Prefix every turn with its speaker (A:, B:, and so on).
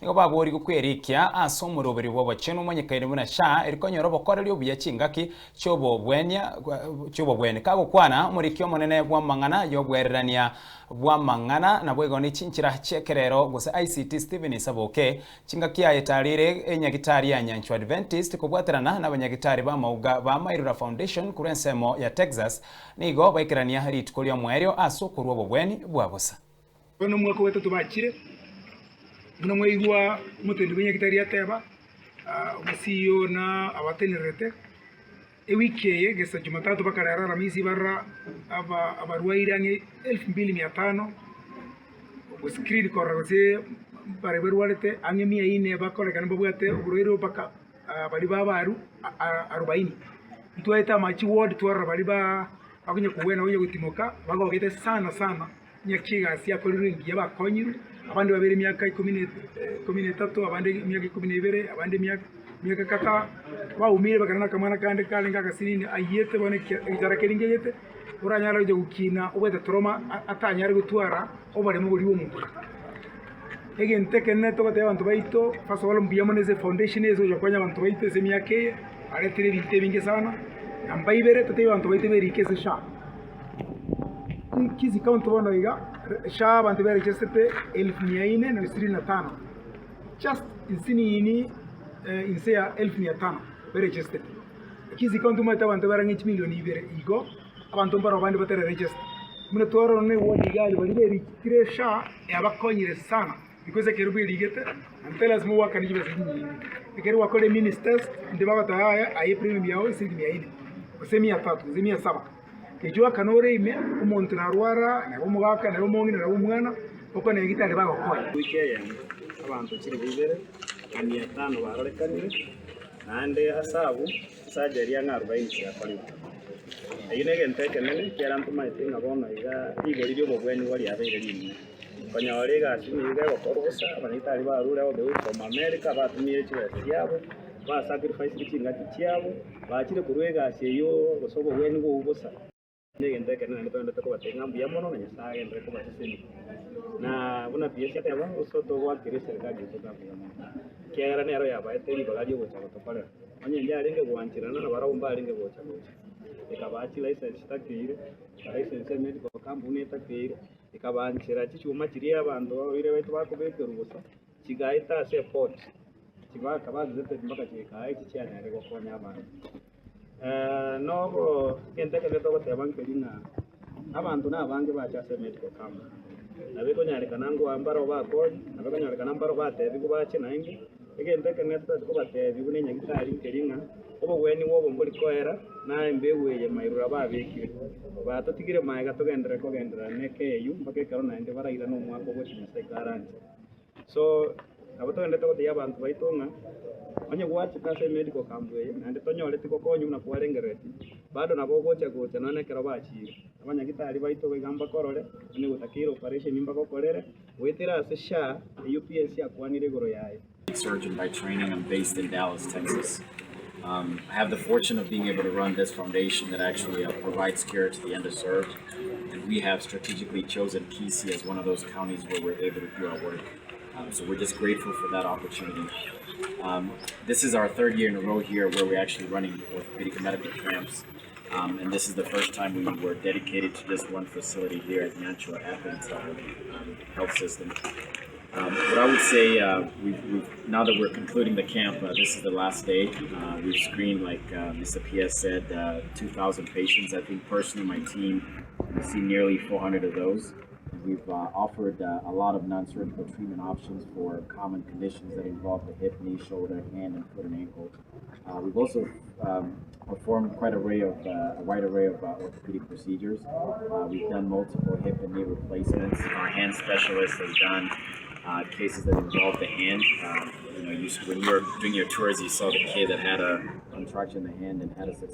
A: Nigo baboorigwe kwerikia ase omoroberi bw'obochenu omonyekaine buna SHA eri konyora obokoreri obuya chingaki chi'obobwenia chi'obobweni. Kagokwana omoriki omonene bw'amang'ana y'obwererania bw'amang'ana naboigo ne chinchera chi'ekerero gose ICT Stephen Isaboke, chingaki aye tarire enyagitari ya Nyanchwa Adventist kobwaterana n'abanyagitari b'amauga ba Mairura Foundation korwa ensemo ya Texas nigo baikerania rituko ri'omoerio ase okorua obobweni bwa bosa.
B: Bono omwaka o gatato bachire, buna mwaigwa omoteneneri bw'enyagitari ateba, omoCEO na abatenererete, ewiki eye gesa jumatatu mpaka rero aramisi barora aba abarwaire ang'e elfu mbili mia tano, ogoscreen korora gose baria barwarete ang'e mia ine bakorekana mbabwate oborwaire obo mpaka baria babaru arobaini. Ntwaete amache ward twarora baria ba bakonya kobwena bakonya gotimoka bagogete sana sana. Ng'aki egasi yakorirwe engiya bakonyirwe, abande babere emiaka ikomi na etato, abande emiaka ikomi na ebere, abande emiaka kata baumire bakare na akamwana kande karenge agasinini aiyete bono ekiara keria nkegete, oranyare gocha gokina obwate trauma atanyare gotwara oboremu boria bwa omomura. Egento ekenene togotebia abanto baito, first of all mbuya mono ase efoundation eye ase gocha gokonya abanto baito ase emiaka eye, baretire ebinto ebinge sana, namba ibere totebie abanto baito berike ase SHA. Kisii County bono iga SHA abanto beregisterete elfu mia ine na ishirini na tano just nsinini inse ya elfu mia tano beregisterete. Kisii County omanyete abanto bare ang'e chimilioni ibere igo abanto mbaro abande batari register. Buna twarora ne eward iga aria baria berikire SHA yabakonyire sana because ekero bwerigete naende lasima oakane chibesa chinyinge. Ekero gwakorire means test inde bagoteba yaya aye premium yago esiringi mia ine gose mia tatu gose mia saba. Erio akana ore ime, omonto narwara, nere omogaka, nere omong'ina, nere omwana, okwana nyagetari bagokonya.
C: Wiki eyemo abanto chilifu ibere na mia tano barorekanire, naende ase abwo surgery ang'e arubaini chiakorirwe. Eyio negento ekenene, ekiagera ntomaete ng'a bono iga rigori ri'obobweni riabeire rinene. Konyora egasi nigo egokorwa bosa, abanyagitari barure all the way from America, batumire chibesa chiabo, ba sacrificed chingaki chiabo, bachire korwa egasi eyio gose obobweni bwao bosa. Negento ekenene naende togenderete kobatebia ng'a mbuya mono na Nyasae agenderere kobasesenia. Na buna PS ateba, gose togoakera eserikari yaito ng'a mbuya mono, ekiagera nero yabaete ribaga riogocha gotokorera. Onye ndiarenge goancherana nabarabwo mbarenge gocha gocha, ekabaa chilicense chitakeire, license ya medical camp buna etakeire. Ekabanchera chichuma chiria abanto babeire baito bakobekerwa bosa, chigaeta ase eport, chibakaba gazetted mpaka chigaika echi chianyare gokonya abanto. Nobo egento ekebe togoteba nkeri ng'a abanto nabange bacha ase medical camp, nabo ekonyarekana ngwa mbaro bakonye, nabo ekonyarekana mbaro batebigwe bache naende. Egento ekenene totari kobatebia buna enyagitari nkeri ng'a obogwenia bw'obo mbori koera, na embegu eye mairura babekire. Batotigire magega togenderere kogenderera neke eyio mpaka ekero naende barairane omwaka ogochia Nyasae karanche. So, nabo togendererete gotebia abanto baito ng'a onye gwachete ase emedical camp eye naende tonyoreti gokonywa buna kwarengerereti, bado nabo ogocha gocha nonya nekero bachire. Abanyagitari baito iga mbakorore, onye gotakeire operation mbagokorere. Goetera ase SHA, eyio PS akwanire igoro yaye.
D: Surgeon by training, I'm based in Dallas, Texas. Um, I have the fortune of being able to run this foundation that actually uh, provides care to the underserved. And we have strategically chosen Kisii as one of those counties where we're able to do our work. Um, so we're just grateful for that opportunity. Um, this is our third year in a row here where we're actually running orthopedic and medical camps. Um, and this is the first time we were dedicated to just one facility here at Nyanchwa Advent Health System. Um, what I would say, uh, we've, we've, now that we're concluding the camp, uh, this is the last day. Uh, we've screened, like uh, Mr. PS said, uh, 2,000 patients. I think personally, my team has seen nearly 400 of those. We've uh, offered uh, a lot of non-surgical treatment options for common conditions that involve the hip, knee, shoulder, hand, and foot and ankle. Uh, we've also um, performed quite array of uh, a wide array of uh, orthopedic procedures. Uh, we've done multiple hip and knee replacements. Our hand specialist has done uh, cases that involve the hand. Um, you know, you, when you were doing your tours, you saw the kid that had a contraction in the hand and had a success.